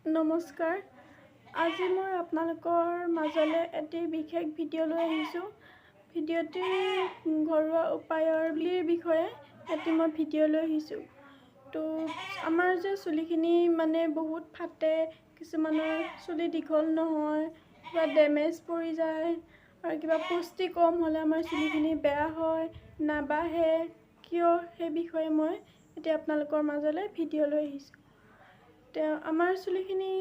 নমস্কাৰ, আজি মই আপোনালোকৰ মাজলৈ এটি বিশেষ ভিডিঅ' লৈ আহিছোঁ। ভিডিঅ'টি ঘৰুৱা উপায়ৰ বিষয়ে এটি মই ভিডিঅ' লৈ আহিছোঁ। তো আমাৰ যে চুলিখিনি মানে বহুত ফাটে, কিছুমানৰ চুলি দীঘল নহয়, কিবা ডেমেজ পৰি যায় আৰু কিবা পুষ্টি কম হ'লে আমাৰ চুলিখিনি বেয়া হয়, নাবাঢ়ে কিয়, সেই বিষয়ে মই এতিয়া আপোনালোকৰ মাজলৈ ভিডিঅ' লৈ আহিছোঁ। তেওঁ আমাৰ চুলিখিনি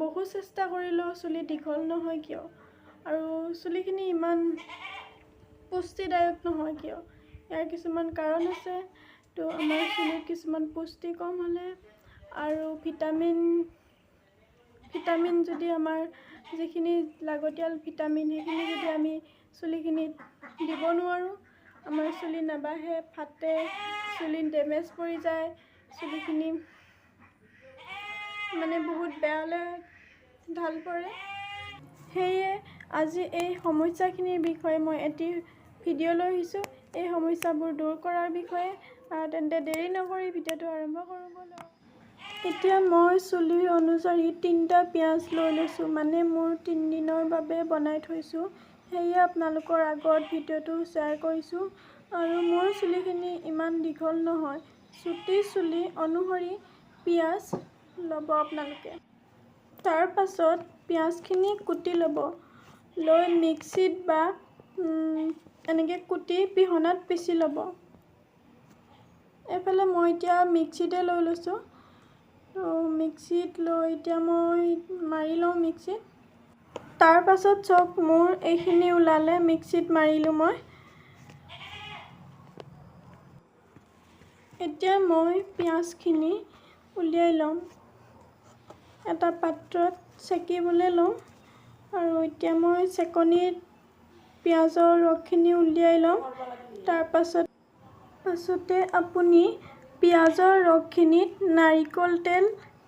বহু চেষ্টা কৰিলেও চুলি দীঘল নহয় কিয়, আৰু চুলিখিনি ইমান পুষ্টিদায়ক নহয় কিয়, ইয়াৰ কিছুমান কাৰণ আছে। তো আমাৰ চুলিত কিছুমান পুষ্টি কম হ'লে আৰু ভিটামিন যদি আমাৰ যিখিনি লাগতিয়াল ভিটামিন সেইখিনি যদি আমি চুলিখিনিত দিব নোৱাৰোঁ, আমাৰ চুলি নাবাঢ়ে, ফাটে, চুলি ডেমেজ পৰি যায়, চুলিখিনি মানে বহুত বেয়ালৈ ঢাল পৰে। সেয়ে আজি এই সমস্যাখিনিৰ বিষয়ে মই এটি ভিডিঅ' লৈ আহিছোঁ, এই সমস্যাবোৰ দূৰ কৰাৰ বিষয়ে। তেন্তে দেৰি নকৰি ভিডিঅ'টো আৰম্ভ কৰোঁ ব'লক। এতিয়া মই চুলিৰ অনুযায়ী 3টা পিঁয়াজ লৈ লৈছোঁ, মানে মোৰ 3 দিনৰ বাবে বনাই থৈছোঁ, সেয়ে আপোনালোকৰ আগত ভিডিঅ'টো শ্বেয়াৰ কৰিছোঁ। আৰু মোৰ চুলিখিনি ইমান দীঘল নহয়, চুটি চুলি অনুসৰি পিঁয়াজ ল'ব আপোনালোকে। তাৰ পাছত পিঁয়াজখিনি কুটি ল'ব, লৈ মিক্সিত বা এনেকৈ কুটি পিহনাত পিচি ল'ব। এইফালে মই এতিয়া মিক্সিতে লৈ লৈছোঁ। তো মিক্সিত লৈ এতিয়া মই মাৰি লওঁ মিক্সিত। তাৰ পাছত চাওক মোৰ এইখিনি ওলালে, মিক্সিত মাৰিলোঁ মই। এতিয়া মই পিঁয়াজখিনি উলিয়াই ল'ম, এটা পাত্ৰত চেকিবলৈ ল'ম। আৰু এতিয়া মই চেকনিত পিঁয়াজৰ ৰসখিনি উলিয়াই ল'ম। তাৰ পাছতে আপুনি পিঁয়াজৰ ৰসখিনিত নাৰিকল তেল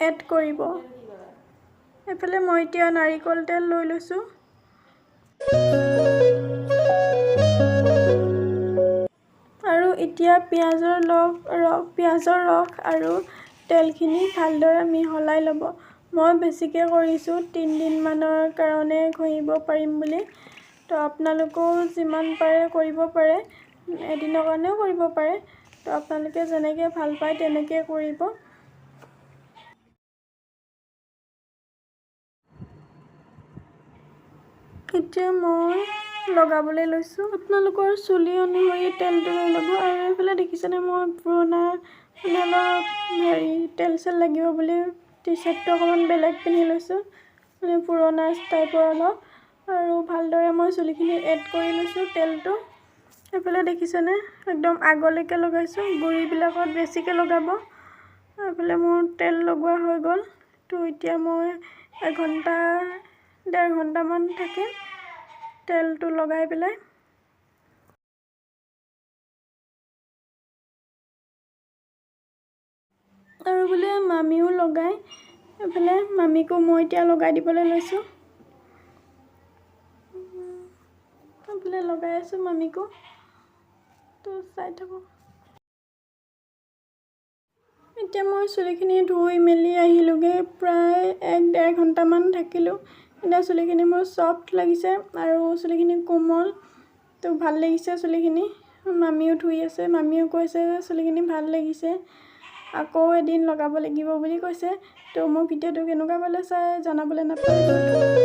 এড কৰিব। এইফালে মই এতিয়া নাৰিকল তেল লৈ লৈছোঁ। আৰু এতিয়া পিঁয়াজৰ ৰস আৰু তেলখিনি ভালদৰে মিহলাই ল'ব। মই বেছিকৈ কৰিছোঁ, 3 দিনমানৰ কাৰণে ঘঁহিব পাৰিম বুলি। তো আপোনালোকেও যিমান পাৰে কৰিব পাৰে, এদিনৰ কাৰণেও কৰিব পাৰে। তো আপোনালোকে যেনেকৈ ভাল পায় তেনেকৈ কৰিব। এতিয়া মই লগাবলৈ লৈছোঁ। আপোনালোকৰ চুলি অনুসৰি তেলটো লৈ ল'ব। আৰু এইফালে দেখিছেনে মই পুৰণা মানে অলপ হেৰি তেল চেল লাগিব বুলি টি চাৰ্টটো অকণমান বেলেগ পিন্ধি লৈছোঁ, মানে পুৰণা টাইপৰ অলপ। আৰু ভালদৰে মই চুলিখিনি এড কৰি লৈছোঁ তেলটো। এইফালে দেখিছেনে একদম আগলৈকে লগাইছোঁ, গুৰিবিলাকত বেছিকৈ লগাব। এইফালে মোৰ তেল লগোৱা হৈ গ'ল। তো এতিয়া মই 1 ঘণ্টা 1.5 ঘণ্টামান থাকিম তেলটো লগাই পেলাই। আৰু বোলে মামীও লগায়, এইফালে মামীকো মই এতিয়া লগাই দিবলৈ লৈছোঁ। এইফালে লগাই আছোঁ মামীকো, তো চাই থাকোঁ। এতিয়া মই চুলিখিনি ধুই মেলি আহিলোঁগৈ, প্ৰায় 1-1.5 ঘণ্টামান থাকিলোঁ। এতিয়া চুলিখিনি মোৰ চফ্ট লাগিছে আৰু চুলিখিনি কোমল, তো ভাল লাগিছে চুলিখিনি। মামীও ধুই আছে, মামীও কৈছে যে চুলিখিনি ভাল লাগিছে, আকৌ এদিন লগাব লাগিব বুলি কৈছে। তো মোৰ ভিডিঅ'টো কেনেকুৱা পালে চাই জনাবলৈ নাপাহৰিব।